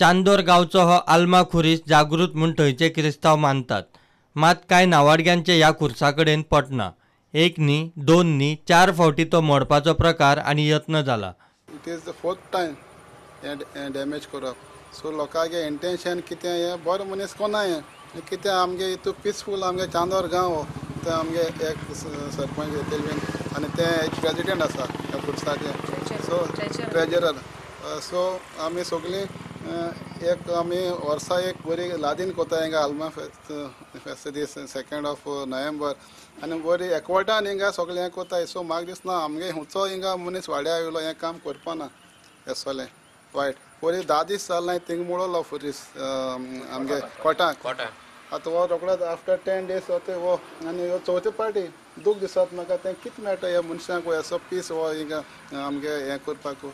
चांदोर गांवचो हो आल्मा खुरीस जागृत म्हूण थंयचे क्रिस्तांव मानतात. मात कांय नावाडग्यांचे ह्या खुर्सा कडेन पटना. एक न्ही, दोन न्ही, 4 फावटी तो मोडपाचो प्रकार आनी यत्न जाला. It is the 4th time हें डॅमेज करप. सो लोकांगे इंटेन्शन कितें हें बरो मनीस कोना हें कितें आमगे हितू पिसफूल आमगे चांदोर गांव हो ते आमगे एक सरपंच येतले बीन आनी ते एक प्रेजिडेंट आसा ह्या खुर्साचे, सो ट्रेजरर. सो आमी सगळीं एक आमी वर्सा एक बरी लादीन कोता हिंगा आल्मा फेस्त दीस 2 नोव्हेंबर आनी बरी एकवटान हिंगा सगळें हें कोताय. सो म्हाका दिसना आमगे हुंचो हिंगा मनीस वाड्या आयलो हें काम करपाना हें वायट. पयलीं 10 दीस जाले थिंग मोडलो खुरीस आमगे कोटाक. आतां हो रोकडोच आफ्टर 10 डेज हो आनी ह्यो चवथे पार्टी दूख दिसत म्हाका तें कितें मेळटा ह्या मनशांक असो पीस हो हिंगा आमगे हें करपाक.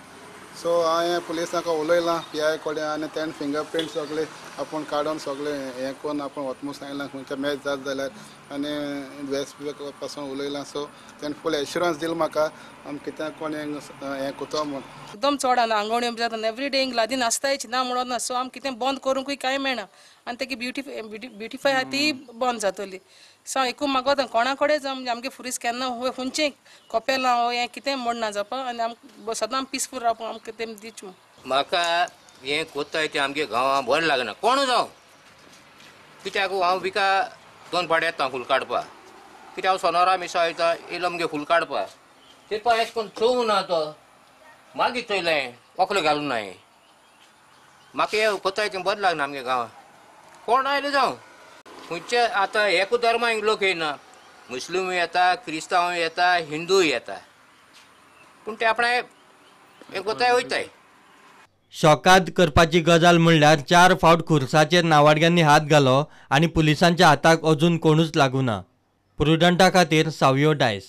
सो हांवें पुलिसांक उलयलां पी I कडेन आनी तेणें फिंगर प्रिंट सगळे आपूण काडून सगळे हें करून आपूण वता म्हूण सांगलां खंयच्या मॅच जात जाल्यार आनी एस पी पासून उलयलां. सो तेणें फूल एश्युरन्स दिलो म्हाका आम कित्याक कोण हें करता म्हूण. एकदम चड आनी आंगवण्यो जाता एवरी डे हिंग लादीन आसतायच ना म्हणून ना. सो आम कितें बंद करूंकूय कांय मेळना आनी तेगी ब्युटिफाय आहा ती बंद जातली. सो हांव एकूच मागता कोणा कडेन जावं आमगे खुरीस केन्ना खंयचें कपेलां हो हें कितें मोडना जावपा आनी आमकां सदां पिसफूल रावपाक आमकां तें दिवचें. म्हाका हें कोत्ताय तें आमगे गांवां बरें लागना कोण जावं कित्याक हांव बिका 2 फावट येता फूल काडपाक कित्याक हांव सोनोरा मिसा वयता येयलो मगे फूल काडपाक तेपा अशें करून चोवूं ना तो मागीर चोयलें वखलो घालूं ना हें म्हाका हें कोत्ताय तें बरें लागना आमगे गांवां कोण आयलो जावं खंयचे. आतां एकू धर्माक लोक येयना, मुस्लिम येता, क्रिस्तांव येता, हिंदू येता, पूण ते आपणा एकवताय वयताय. शॉकाद करपाची गजाल म्हणल्यार 4 फावट खुर्साचेर नावाडग्यांनी हात घालो आनी पुलिसांच्या हाताक अजून कोणूच लागूना. प्रुडंटा खातीर सावियो डायस.